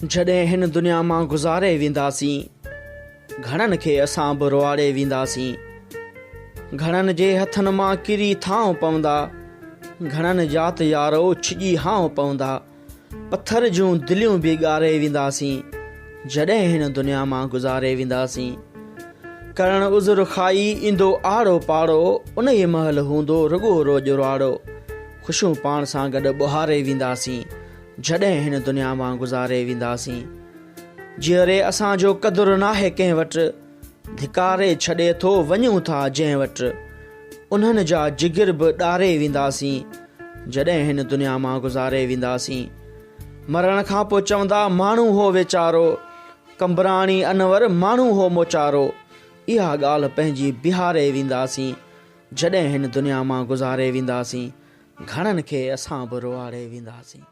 جڏهن هن دنيا مان گذاري وينداسين، گهڻن کي اسان به روئاڙي وينداسين. گهڻن جي هٿن مان ڪري ٿانء پوندا، گهڻن جا ته يارو ڇڄي هانء پوندا. پٿر جون دليون به ڳاري وينداسين، جڏهن هن دنيا مان گذاري وينداسين. ڪرڻ عذر خواهي ايندو آڙو پاڙو، انهيء مهل هوندو رڳو روڄ راڙو. خوشيون پاڻ سان گڏ ٻهاري وينداسين، جڏهن هن دنيا مان گذاري وينداسين. جيئري اسان جو قدر ناهي ڪنهن وٽ، ڌڪاري ڇڏي ٿو وڃون ٿا جنهن وٽ. انهن جا جگر به ڏاري وينداسين، جڏهن هن دنيا مان گذاري وينداسين. مرڻ کان پوء چوندا ماڻهو هو ويچارو، قمبراڻي انور ماڻهو هو موچارو. اها ڳالهه پنهنجي بيهاري وينداسين، جڏهن هن دنيا مان گذاري وينداسين. گهڻن کي اسان به روئاڙي وينداسين.